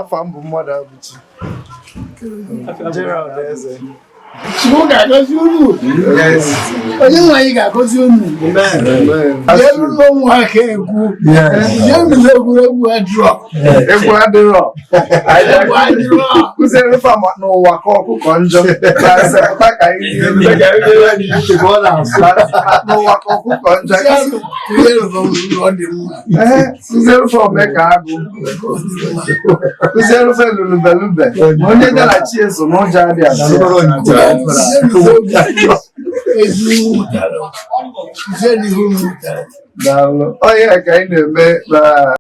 Afa m bụ mmadụ abụchi Gerald Eze. Chukwu ga-agọzi unu. Yes. Onye nwe anyị ga-agọzi unu. Amen. Elu ụmụaka egwu. Ihe mmiri egwuregwu adịrọ. Egwu adịrọ. Egwu adịrọ. Kụziere fa ma n'ụwa ka ọkụkọ njọ. Na nsepụta ka anyị n'ụwa ka ọkụkọ njọ. Ihe rụrụ ọ dị mma. Ee, kụziere fa ome ka agụ. Kụziere fa lulubelube. Ma onye ya na chi eso n'ụjọ adịghị atụ ya. Ezi mụtara. Zie n'ihu mụtara. Daalụ. Ọ ya ka anyị na-eme na